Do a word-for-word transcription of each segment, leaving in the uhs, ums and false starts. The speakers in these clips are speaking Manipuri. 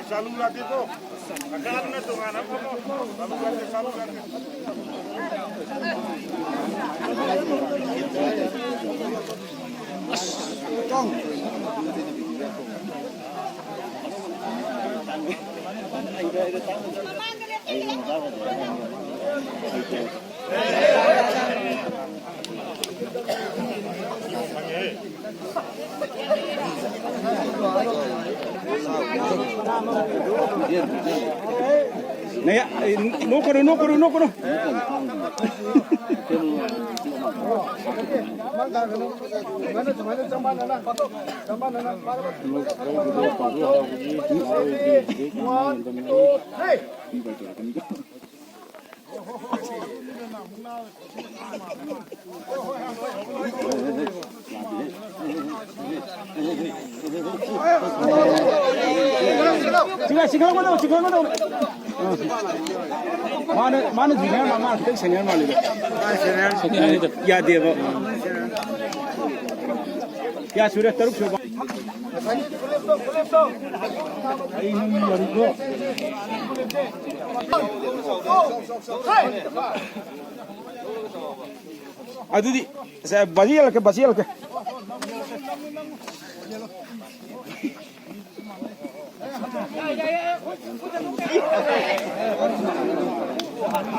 ꯆꯥꯂꯨ ꯂꯥꯛꯇꯦꯀꯣ꯫ ꯁꯔꯀꯥꯔꯅ ꯇꯣꯉꯥꯟꯅ ꯐꯝꯃꯣ꯫ ꯆꯥꯂꯨ ꯂꯥꯛꯇꯦ, ꯆꯥꯂꯨ ꯂꯥꯛꯇꯦ꯫ ꯅꯌꯥ-, ꯑꯩ, ꯅꯣꯛꯀꯅꯨ, ꯅꯣꯛꯀꯅꯨ, ꯅꯣꯛꯀꯅꯨ꯫ ꯆꯤꯡꯈꯠ-, ꯆꯤꯡꯈꯠꯂꯛꯀꯗꯧ, ꯆꯤꯡꯈꯠꯂꯛꯀꯗꯧ꯫ ꯃꯥꯅ, ꯃꯥꯅ junior ꯃꯥ, ꯃꯥꯅ ꯈꯤꯇꯪ senior ꯃꯥꯜꯂꯤꯗ꯫ ꯌꯥꯗꯦꯕ꯫ ꯀꯌꯥ ꯁꯨꯔꯦ? ꯇꯔꯨꯛ ꯁꯨꯔꯕ? ꯑꯩ ꯅꯪ ꯌꯥꯔꯤꯀꯣ? ꯑꯗꯨꯗꯤ, ꯁꯦ, ꯕꯥꯖꯤ ꯌꯦꯜꯂꯛꯀꯦ, ꯕꯥꯖꯤ ꯌꯦꯜꯂꯛꯀꯦ꯫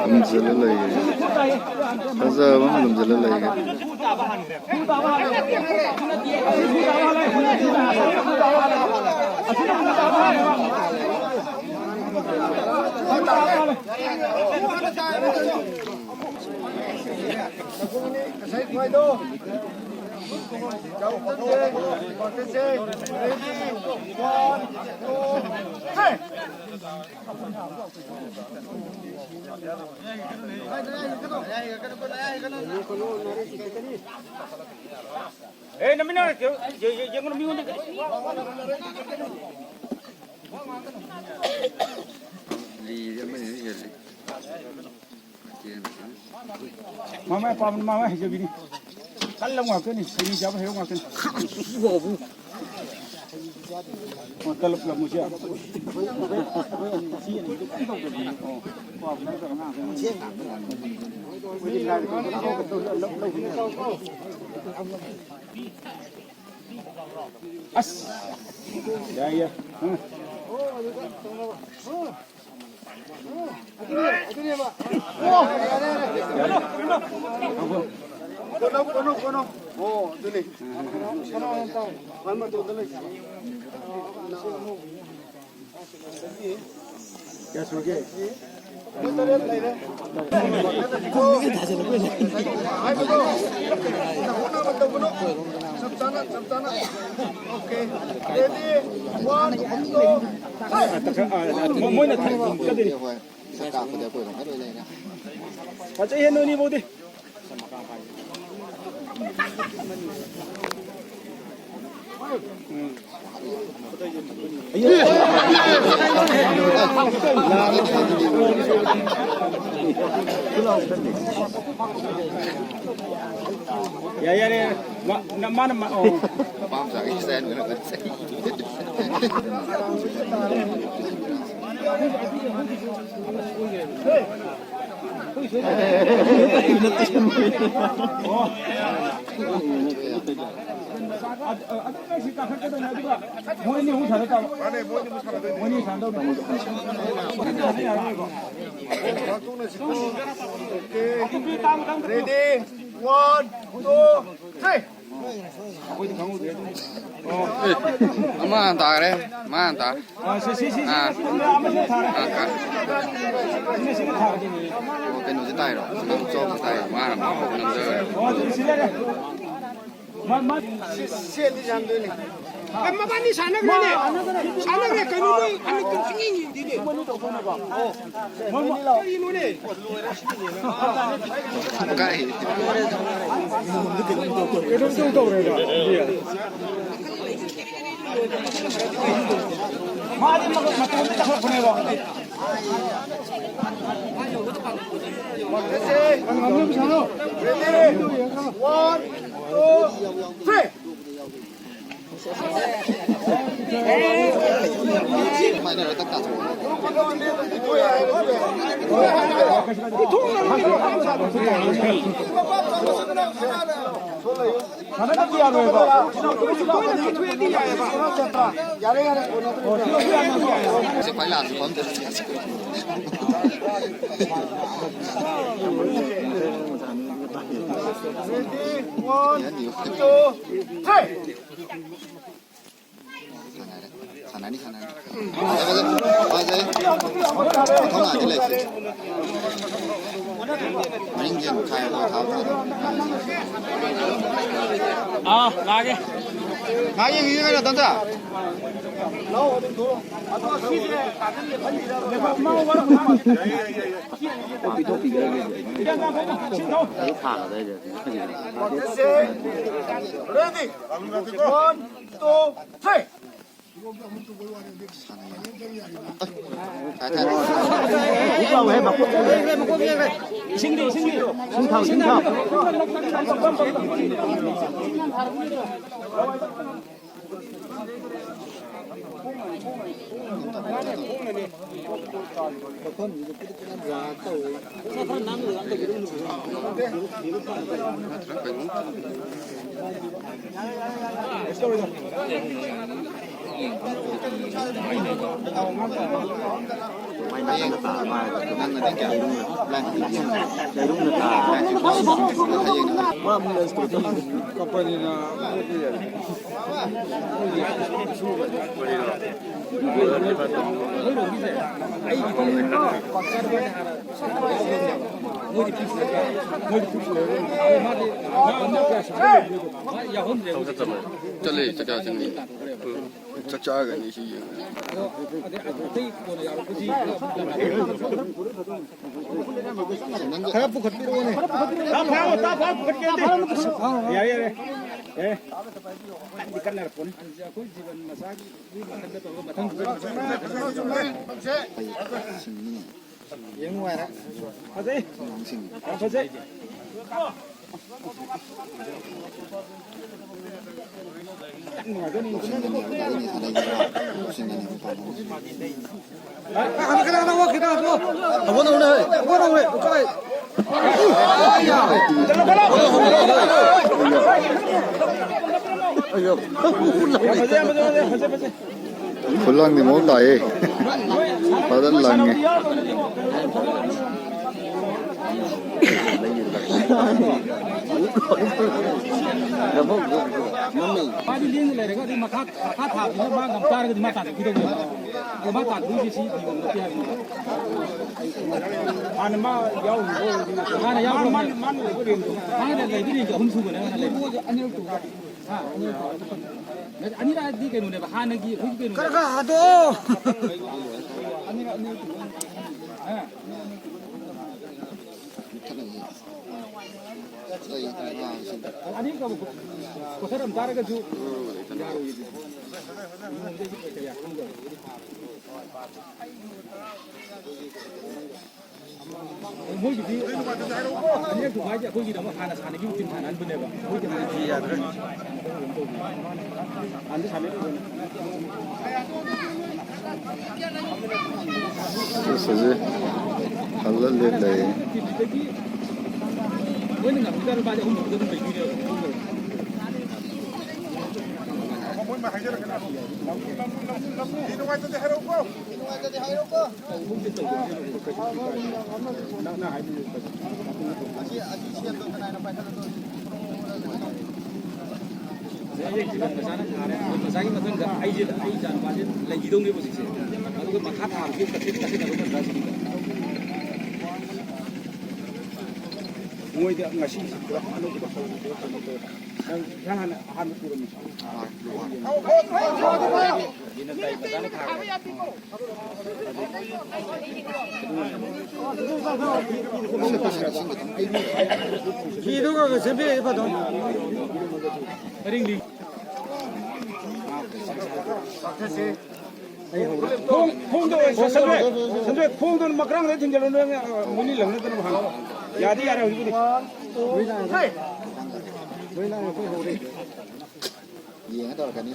ꯂꯨꯝꯁꯤꯜꯂ ꯂꯩꯔꯦ꯫ ꯐꯖꯕ ꯑꯃ ꯂꯨꯝꯁꯤꯜꯂ ꯂꯩꯔꯦ꯫ ꯑꯦ, ꯅꯃꯤꯟꯅ ꯌꯦꯡꯉꯨꯅꯨ ꯃꯤꯉꯣꯟꯗ꯫ ꯂꯤꯔꯦ, ꯑꯃꯅꯤꯅ ꯍꯦꯜꯂꯤ꯫ ꯃꯃꯥꯏ ꯑꯄꯥꯝꯕ ꯃꯃꯥꯏ ꯍꯩꯖꯕꯤꯅꯤ꯫ ꯀꯜꯂꯕ ꯉꯥꯛꯇꯅꯤ, ꯁꯤꯡꯂꯤ ꯆꯥꯕ ꯍꯩꯕ ꯉꯥꯛꯇꯅꯤ꯫ ꯇꯂꯞ ꯂꯝꯃꯨꯁꯦ꯫ ꯑꯁ! ꯌꯥꯏ, ꯌꯥꯏ꯫ ꯎꯝ꯫ ꯀꯣꯟꯅꯧ, ꯀꯣꯟꯅꯧ, ꯀꯣꯟꯅꯧ꯫ ꯑꯣ, ꯑꯗꯨꯅꯤ꯫ ꯈ꯭ꯋꯥꯏ ꯃꯇꯣꯟꯗ ꯂꯩ꯫ ꯀꯌꯥ ꯁꯨꯔꯒꯦ? ꯃꯤ ꯇꯔꯦꯠ ꯂꯩꯔꯦ꯫ ꯍꯥꯏꯕꯗꯣ, ꯍꯣꯠꯅꯕ ꯇꯧꯒꯅꯨ꯫ ꯆꯞ ꯆꯥꯅ, ꯆꯞ ꯆꯥꯅ꯫ Okay. Ready? One, two, three. ꯃꯣꯏꯅ ꯊꯝꯒꯗꯣꯏꯅꯤ꯫ ꯐꯖꯩꯍꯦ, ꯅꯣꯏꯅꯤꯐꯧꯗꯤ꯫ ꯌꯥꯔꯦ, ꯌꯥꯔꯦ, ꯌꯥꯔꯦ꯫ ꯃꯥ-, ꯅ-, ꯃꯥꯅ ꯃꯥ-, ꯑꯣ꯫ ꯅꯨꯄꯥ ꯃꯆꯥꯒꯤ ꯁ꯭ꯇꯥꯏꯜ ꯑꯣꯏꯔꯝꯒꯅꯤ꯫ ꯑꯗꯨ, ꯑꯗꯨ ꯅꯪꯁꯤ ꯀꯥꯈꯠꯀꯗꯕꯅꯤ, ꯑꯗꯨꯒ ꯃꯣꯏ ꯑꯅꯤ ꯑꯍꯨꯝ ꯁꯥꯟꯅ ꯇꯥꯕ꯫ ꯃꯥꯅꯦ, ꯃꯣꯏ ꯑꯅꯤ ꯁꯥꯟꯅꯗꯧꯅꯤ꯫ ꯃꯣꯏ ꯑꯅꯤ ꯁꯥꯟꯅꯗꯧꯅꯤ꯫ ꯉꯥꯛꯇꯣꯛꯅꯁꯤꯀꯣ꯫ Okay. Ready? One, two, three. ꯑꯃ ꯍꯥꯟꯅ ꯇꯥꯈ꯭ꯔꯦ꯫ ꯃꯥ ꯍꯥꯟꯅ ꯇꯥꯈ꯭ꯔꯦ꯫ ꯑꯥ, ꯁꯤ, ꯁꯤ, ꯁꯤ, ꯁꯤ, ꯑꯥ꯫ ꯁꯤ, ꯑꯃ ꯁꯤ ꯊꯥꯔꯦ꯫ ꯑꯥ, ꯑꯥ꯫ ꯁꯤꯅ, ꯁꯤꯅ ꯊꯥꯔꯦ꯫ ꯑꯣ, ꯀꯩꯅꯣꯁꯦ ꯇꯥꯏꯔꯣ? ꯁꯅꯥ ꯆꯥꯎꯕ ꯇꯥꯏꯔꯣ? ꯃꯥꯅ ꯑꯃ ꯍꯧꯕ ꯅꯝꯖꯔꯦ꯫ ꯑꯣ, ꯑꯗꯨꯗꯤ ꯁꯤ ꯂꯩꯔꯦ꯫ ꯃꯥ, ꯃꯥ꯫ ꯁꯤ, ꯁꯤ ꯑꯅꯤ ꯁꯥꯟꯅꯗꯣꯏꯅꯤ꯫ ꯑꯦ, ꯃꯕꯥꯅꯤ ꯁꯥꯟꯅꯈ꯭ꯔꯦꯅꯦ꯫ ꯃꯥ ꯁꯥꯟꯅꯈ꯭ꯔꯦ꯫ ꯀꯩꯅꯣ ꯃꯣꯏ ꯑꯃꯨꯛꯇꯪ ꯁꯨꯡꯌꯦꯡ ꯌꯦꯡꯗꯦꯅꯦ꯫ ꯀꯔꯤꯅꯣꯅꯦ? ꯀꯥꯏ? ꯀꯩꯅꯣꯝꯇꯪ ꯇꯧꯔꯦꯗ꯫ ꯃꯥꯗꯤ ꯃꯇꯣꯝꯇ ꯆꯠꯈ꯭ꯔꯛꯄꯅꯦꯕ꯫ Ready? One, two, three. ꯁꯦ, ꯈ꯭ꯋꯥꯏ ꯂꯥꯁ ꯐꯝꯗ꯫ Ready, one, two, three. ꯁꯥꯟꯅꯔꯦ꯫ ꯁꯥꯟꯅꯅꯤ, ꯁꯥꯟꯅꯅꯤ꯫ ꯐꯖꯩ, ꯐꯖꯩ꯫ ꯃꯊꯧꯅꯥꯗꯤ ꯂꯩꯇꯦ꯫ ꯃꯅꯤꯡ ꯆꯦꯟ ꯈꯥꯏꯔꯒ ꯊꯥꯕ ꯊꯥꯗꯕ꯫ ꯑꯥ, ꯂꯥꯛꯑꯒꯦ꯫ ꯉꯥꯏꯍꯥꯛ ꯌꯦꯡꯈꯤꯒꯦ ꯀꯩꯅꯣ, ꯇꯟꯖꯥ꯫ Ready? One, two, three. ꯆꯠꯂꯦ, ꯆꯥꯛ ꯆꯥ ꯆꯪꯉꯦ꯫ ꯆꯥꯛ ꯆꯥꯒꯅꯤ ꯁꯤ ꯌꯦꯡꯉꯨ꯫ ꯈꯔ ꯄꯨꯈꯠꯄꯤꯔꯛꯑꯣꯅꯦ꯫ ꯇꯥ ꯐꯥꯔꯣ, ꯇꯥ ꯐꯥꯔꯣ, ꯄꯨꯈꯠꯀꯦ ꯅꯠꯇꯦ꯫ ꯌꯥꯔꯦ, ꯌꯥꯔꯦ꯫ ꯑꯦ, ꯀꯟꯗꯤ ꯀꯟꯅꯔꯛꯄꯅꯤ꯫ ꯑꯩꯈꯣꯏ ꯖꯤꯕꯟ ꯃꯆꯥꯒꯤ ꯃꯊꯪ꯫ ꯌꯦꯡ ꯅꯨꯡꯉꯥꯏꯔꯦ꯫ ꯐꯖꯩ꯫ ꯌꯥꯝ ꯐꯖꯩ꯫ ꯈꯨꯂꯪꯗꯤ ꯃꯑꯣꯡ ꯇꯥꯏꯌꯦ꯫ ꯐꯖꯅ ꯂꯪꯉꯦ꯫ ꯃꯥꯗꯤ ꯂꯦꯡꯗ ꯂꯩꯔꯒ ꯑꯗꯨꯝ ꯃꯈꯥ, ꯃꯈꯥ ꯊꯥꯕꯗꯨꯅ ꯃꯥ ꯉꯝ ꯇꯥꯔꯒꯗꯤ ꯃꯥ ꯇꯥꯟꯊꯣꯛꯈꯤꯗꯧꯅꯦꯕ꯫ ꯑꯗꯣ ꯃꯥ ꯇꯥꯟꯊꯣꯛꯏꯁꯦ ꯁꯤ ꯅꯤꯌꯣꯝ ꯅꯠꯇꯦ ꯍꯥꯏꯕꯅꯤꯗ꯫ ꯍꯥꯟꯅ ꯃꯥ ꯌꯥꯎꯔꯤꯕ ꯑꯣꯏꯔꯗꯤ ꯍꯥꯟꯅ ꯌꯥꯎꯔꯝꯃꯦ꯫ ꯃꯥꯅ, ꯃꯥꯅ ꯂꯩꯕ ꯔꯦꯟꯖꯇꯣ꯫ ꯃꯥꯅ ꯂꯩꯕ ꯔꯦꯟꯖꯇꯣ ꯑꯍꯨꯝ ꯁꯨꯕꯅꯦ ꯃꯥꯅ ꯂꯩꯕ꯫ ꯍꯥ? ꯑꯅꯤꯔꯛ ꯇꯧꯕ꯫ ꯅꯠꯇꯦ, ꯑꯅꯤꯔꯛ ꯍꯥꯏꯗꯤ ꯀꯩꯅꯣꯅꯦꯕ, ꯍꯥꯟꯅꯒꯤ ꯑꯩꯈꯣꯏꯒꯤ ꯀꯩꯅꯣ꯫ ꯈꯔ ꯈꯔ ꯍꯥꯗꯣꯛꯑꯣ꯫ ꯑꯅꯤꯔꯛ, ꯑꯅꯤꯔꯛ ꯇꯧꯕ꯫ ꯍꯥ? ꯑꯅꯤꯔꯛ ꯇꯧꯕ ꯀꯣꯊꯔꯝ ꯇꯥꯔꯒꯁꯨ ꯌꯥꯔꯣꯏꯌꯦ꯫ ꯃꯣꯏꯒꯤꯗꯤ ꯑꯅꯤꯔꯛ ꯊꯣꯛꯄ ꯍꯥꯏꯁꯦ ꯑꯩꯈꯣꯏꯒꯤꯗꯃꯛ ꯍꯥꯟꯅ ꯁꯥꯟꯅꯈꯤꯕ ꯇꯤꯝ ꯁꯥꯟꯅꯍꯟꯕꯅꯦꯕ꯫ ꯃꯣꯏꯗꯤ ꯍꯥꯟꯅ ꯌꯥꯗ꯭ꯔꯦ꯫ ꯍꯥꯟꯅ ꯁꯥꯟꯅꯈꯤꯕ ꯁꯤꯁꯤꯁꯦ ꯍꯜꯂ ꯂꯦꯞ ꯂꯩꯌꯦ꯫ ꯃꯣꯏꯅ ꯉꯝꯃꯤꯗ ꯂꯨꯄꯥ ꯑꯍꯨꯝ ꯑꯗꯨꯝ ꯂꯩꯕꯤꯅꯦꯕ꯫ ꯃꯣꯏ ꯍꯥꯏꯖꯔꯛꯀꯅꯤ꯫ ꯅꯨꯡꯉꯥꯏꯇꯗꯤ ꯍꯥꯏꯔꯛꯎꯀꯣ꯫ ꯃꯣꯏꯗ ꯉꯁꯤ ꯄꯨꯔꯥ ꯑꯅꯧꯕ ꯇꯧꯁꯜꯂꯛꯄ ꯀꯩꯅꯣ ꯇꯧꯋꯦ꯫ ꯅꯪ ꯅꯪ ꯍꯥꯟꯅ ꯑꯍꯥꯟꯕ ꯄꯨꯔꯝꯃꯤ꯫ ꯐꯤꯗꯨꯒ ꯁꯦꯝꯕꯤꯔꯗꯤ ꯐꯗꯧꯅꯤ꯫ ꯈꯣꯡ, ꯈꯣꯡꯗꯣ, ꯁꯟꯖꯣꯏ, ꯁꯟꯖꯣꯏ, ꯈꯣꯡꯗꯣ ꯃꯀ꯭ꯔꯥꯡꯗ ꯊꯤꯡꯖꯤꯜꯂꯨ, ꯅꯣꯏ, ꯑ, ꯃꯣꯏꯅꯤ ꯂꯪꯅꯗꯅꯕ ꯍꯥꯟꯅ꯫ ꯌꯥꯗꯤ ꯌꯥꯔꯦ ꯍꯧꯖꯤꯛꯄꯨꯗꯤ꯫ ꯌꯦꯡꯉ ꯇꯧꯔꯛꯀꯅꯤ꯫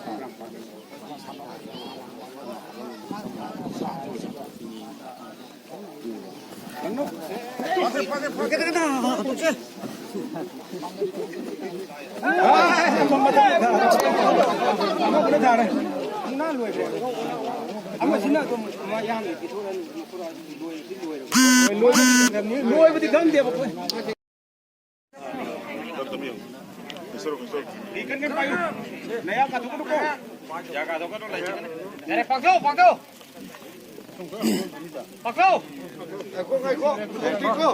ꯑꯃꯁꯤꯅ ꯑꯗꯨꯝ ꯃꯌꯥꯝꯒꯤ ꯄꯤꯊꯣꯔꯛꯑꯅꯤ, ꯄꯤꯊꯣꯔꯛꯑꯅꯤ, ꯂꯣꯏꯕꯗꯤ ꯂꯣꯏꯔꯕꯅꯤ꯫ ꯂꯣꯏꯕꯗꯤ ꯈꯪꯗꯦꯕ ꯑꯩꯈꯣꯏ꯫ ꯌꯥꯔꯦ, ꯄꯥꯡꯊꯧ, ꯄꯥꯡꯊꯧ꯫ ꯄꯥꯡꯊꯧ꯫ ꯉꯥꯏꯈꯣ, ꯉꯥꯏꯈꯣ꯫ ꯍꯧꯖꯤꯛꯀꯣ꯫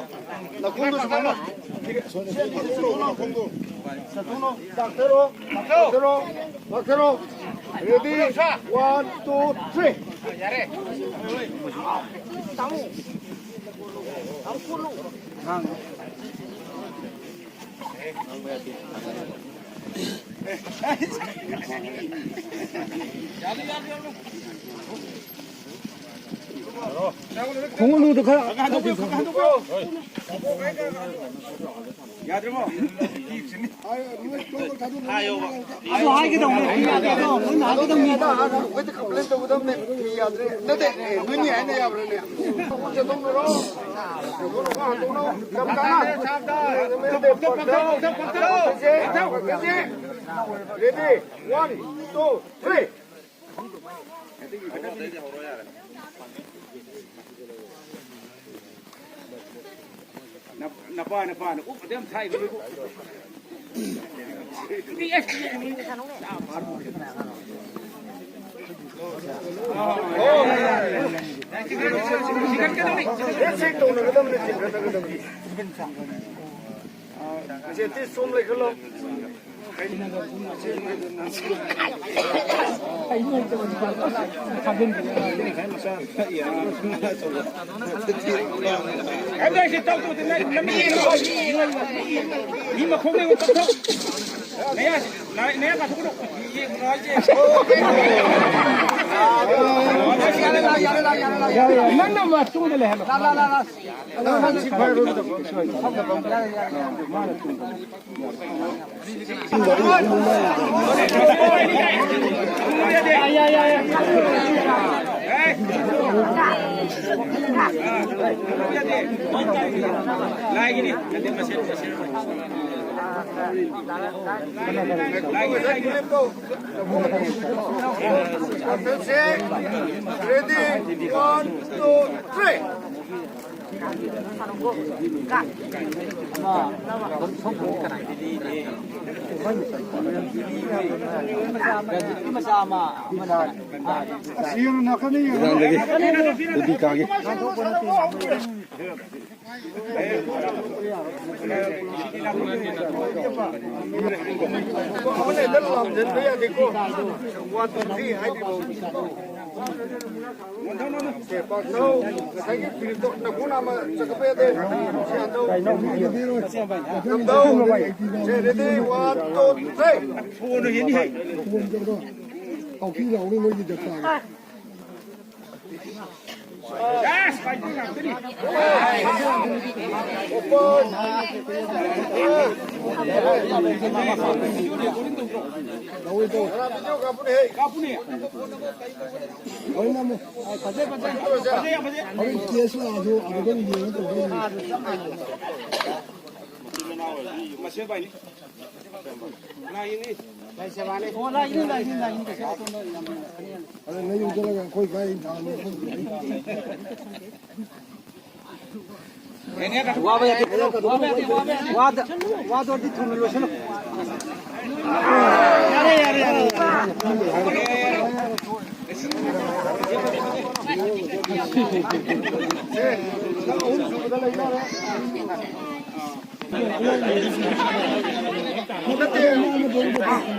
ꯅꯈꯣꯡꯗꯣ ꯁꯨꯃꯥꯏꯅ꯫ ꯁꯠꯇꯣꯛꯅꯧ, ꯂꯥꯛꯊꯔꯣ, ꯂꯥꯛꯊꯔꯣ, ꯂꯥꯛꯊꯔꯣ꯫ Ready? One, two, three. ꯌꯥꯔꯦ꯫ ꯈꯣꯡꯎꯞꯗꯨ ꯈꯔ ꯌꯥꯗ꯭ꯔꯕꯣ? ꯑꯗꯨ ꯍꯥꯏꯒꯗꯧꯅꯦ, ꯐꯤ ꯌꯥꯗꯦ ꯑꯗꯣ, ꯅꯪꯅ ꯍꯥꯏꯒꯗꯧꯅꯦ꯫ ꯑꯩꯈꯣꯏꯗ complain ꯇꯧꯒꯗꯕꯅꯦ, ꯐꯤ ꯌꯥꯗ꯭ꯔꯦ꯫ ꯅꯠꯇꯦ, ꯑꯦ, ꯅꯣꯏꯅꯤ ꯍꯥꯏꯅ ꯌꯥꯕ꯭ꯔꯅꯦ? ꯆꯠꯊꯣꯛꯅꯔꯣ꯫ ꯆꯠꯊꯣꯛꯅꯔꯣ, ꯍꯟꯗꯣꯛꯅꯔꯣ꯫ ꯆꯞ ꯆꯥꯅ꯫ Ready? One, two, three. ꯅꯄꯥ, ꯅꯄꯥꯅ ꯎꯞꯄꯗꯤ ꯌꯥꯝ ꯊꯥꯏ꯫ ꯃꯤ ꯃꯈꯣꯡꯗ ꯌꯦꯡꯉꯨ, ꯇꯞ ꯇꯞ꯫ ꯅꯌꯥ, ꯅꯌꯥ ꯀꯥꯊꯣꯛꯀꯅꯨ꯫ ꯌꯦꯡꯉꯨ ꯍꯥꯏꯁꯦ꯫ ꯅꯪꯅ ꯃꯇꯨꯡꯗ ꯂꯩꯍꯜꯂꯣ꯫ Ready, one, two, three. ꯃꯃꯥꯡꯗꯒꯤ ꯎꯗꯤ ꯀꯥꯒꯦ꯫ ꯉꯁꯥꯏꯒꯤ ꯐꯤꯔꯤꯞꯇꯣ ꯅꯈꯣꯡ ꯅꯥꯝꯃ ꯆꯠꯈꯠꯄ ꯌꯥꯗꯦ꯫ ꯁꯦ, ꯍꯟꯗꯧ꯫ ꯅꯝꯗꯧ꯫ ꯁꯦ, ready, one, two, three꯫ ꯐꯣꯟꯗꯣ ꯍꯦꯟꯅꯤ ꯍꯦ꯫ ꯍꯥꯎꯈꯤ ꯂꯥꯎꯅꯤ ꯅꯣꯏꯒꯤ ꯖꯇ꯭ꯔꯥꯒꯤ꯫ ꯂꯧꯏ ꯇꯧ꯫ ꯂꯣꯏꯅ ꯑꯃꯨꯛ꯫ ꯍꯣꯔꯦꯟ ꯀꯦꯁ ꯂꯥꯛꯑꯁꯨ ꯑꯗꯨꯗ ꯑꯗꯨꯝ ꯌꯦꯡꯉ ꯇꯧꯗꯣꯏꯅꯤ꯫ ꯑꯗ ꯅꯌꯨꯝ ꯆꯠꯂꯒ ꯑꯩꯈꯣꯏ ꯒꯥꯔꯤ ꯊꯥꯡꯉ ꯋꯥꯕ ꯌꯥꯗꯦ꯫ ꯋꯥꯗ-, ꯋꯥꯗꯣꯗꯤ ꯊꯨꯅ ꯂꯣꯏꯁꯤꯜꯂꯨ꯫ ꯌꯥꯔꯦ, ꯌꯥꯔꯦ, ꯌꯥꯔꯦ, ꯌꯥꯔꯦ꯫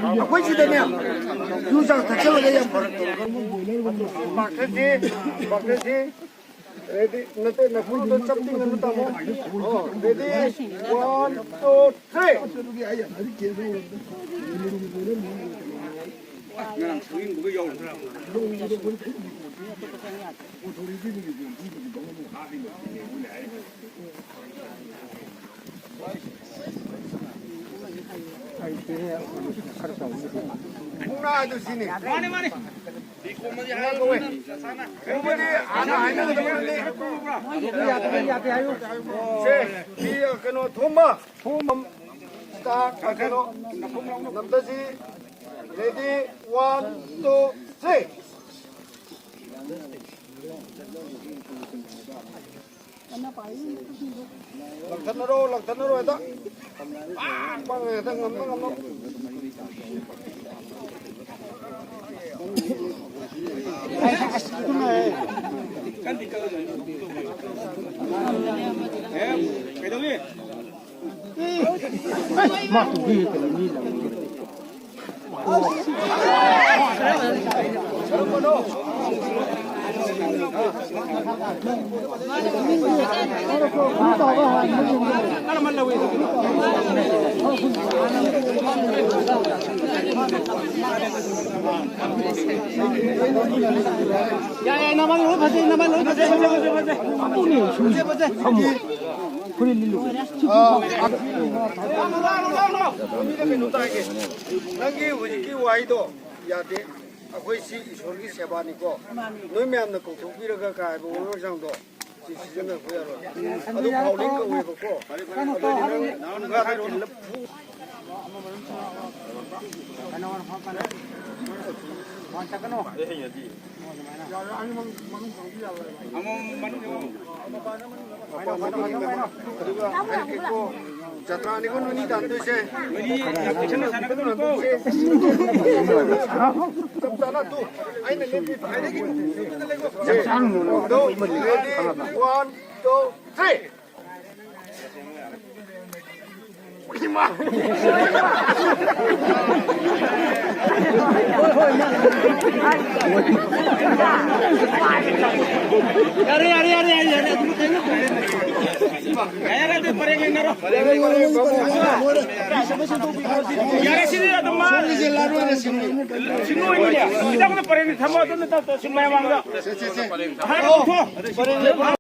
ꯑꯩꯈꯣꯏ ꯁꯤꯗꯅꯦ ꯌꯨ ꯆꯥꯛ ꯊꯛꯆꯜꯂꯒ ꯌꯥꯝ ꯐꯔꯛ ꯇꯧꯔꯒ ꯃꯣꯏ ꯕꯣꯏꯂꯔꯒꯨꯝꯕ ꯄꯥꯛꯊꯁꯤ, ꯄꯥꯛꯊꯁꯤ꯫ Ready? ꯅꯠꯇꯦ, ꯅꯈꯨꯠꯇꯣ ꯆꯞ ꯇꯤꯡꯒꯅꯨ, ꯇꯥꯃꯣ꯫ ꯑꯣ, ready? One, two, three. ꯉꯔꯥꯡ ꯁꯪꯖꯤꯟꯕꯒ ꯌꯥꯎꯔꯝꯗ꯭ꯔꯥ? ꯃꯨꯛꯅꯥ ꯑꯗꯨ ꯁꯤꯅꯤ꯫ ꯃꯥꯅꯦ, ꯃꯥꯅꯦ꯫ ꯃꯨꯛꯅꯥ ꯀꯧꯋꯦ꯫ ꯀꯧꯕꯗꯤ ꯍꯥꯟꯅ ꯍꯥꯏꯅꯒꯗꯕꯅꯤ꯫ ꯌꯥꯗꯦ, ꯌꯥꯗꯦ ꯍꯥꯏꯌꯨ꯫ ꯁꯦ, ꯁꯤ ꯀꯩꯅꯣ ꯊꯣꯝꯕ꯫ ꯊꯣꯝꯕ꯫ ꯁꯤꯗ ꯀꯩꯅꯣ ꯅꯝꯗꯁꯤ꯫ Ready, one, two, three꯫ ꯂꯪꯊꯠꯅꯔꯣ, ꯂꯪꯊꯠꯅꯔꯣ ꯍꯦꯛꯇ꯫ ꯄꯥꯡ ꯄꯥꯡ ꯍꯦꯛꯇ ꯉꯝꯅ ꯉꯝꯅ꯫ ꯌꯥꯏ, ꯌꯥꯏ, ꯅꯃꯥꯏ ꯂꯣꯏ ꯐꯖꯩ, ꯅꯃꯥꯏ ꯂꯣꯏ ꯐꯖꯩ, ꯐꯖꯩ, ꯐꯖꯩ, ꯐꯖꯩ꯫ ꯐꯖꯩ, ꯐꯖꯩ꯫ ꯐꯝꯃꯣ꯫ ꯐꯨꯔꯤꯠ ꯂꯤꯠꯂꯨ꯫ ꯅꯪꯒꯤ ꯍꯧꯖꯤꯛꯀꯤ ꯋꯥꯍꯩꯗꯣ ꯌꯥꯗꯦ꯫ ꯑꯩꯈꯣꯏ ꯁꯤ ꯏꯁꯣꯔꯒꯤ ꯁꯦꯕꯥꯅꯤꯀꯣ꯫ ꯅꯣꯏ ꯃꯌꯥꯝꯅ ꯀꯧꯊꯣꯛꯄꯤꯔꯒ ꯀꯥꯏꯕ ꯋꯥꯉꯥꯡꯁꯥꯡꯗꯣ ꯁꯤ ꯁꯤꯖꯤꯟꯅꯕ ꯌꯥꯔꯣꯏ꯫ ꯑꯗꯨ ꯐꯥꯎꯂꯤꯡ ꯀꯧꯋꯦꯕꯀꯣ꯫ ꯑꯗꯨꯗꯤ ꯅꯪ ꯈꯨꯡꯒꯥꯗ ꯊꯤꯜꯂ ꯐꯨ꯫ ꯖꯇ꯭ꯔꯥꯅꯤꯀꯣ ꯅꯣꯏꯅꯤ ꯇꯥꯟꯗꯣꯏꯁꯦ꯫ ꯆꯞ ꯆꯥꯅ ꯇꯨ꯫ ꯑꯩꯅ ꯂꯦꯞꯄꯤ ꯈ꯭ꯋꯥꯏꯗꯒꯤ ꯅꯨꯡꯁꯤꯠꯇ ꯂꯩꯕ꯫ Ready, one, two, three. ꯌꯥꯔꯦ, ꯌꯥꯔꯦ, ꯌꯥꯔꯦ, ꯌꯥꯔꯦ, ꯌꯥꯔꯦ꯫ ꯌꯥꯔꯦ, ꯑꯗꯨ ꯄꯔꯦꯡ ꯂꯦꯡꯅꯔꯣ꯫ ꯌꯥꯔꯦ, ꯁꯤꯗꯤ ꯑꯗꯨꯝ ꯃꯥ ꯁꯤꯡꯅꯣꯏꯅꯤꯅꯦ꯫ ꯈꯤꯇꯪꯗ ꯄꯔꯦꯡꯗ ꯊꯝꯃꯣ, ꯑꯗꯨꯝ ꯅꯠꯇ ꯁꯤ ꯃꯌꯥꯝ ꯃꯥꯡꯗ꯫ ꯍꯥꯏꯔꯣ, ꯂꯧꯊꯣꯛ꯫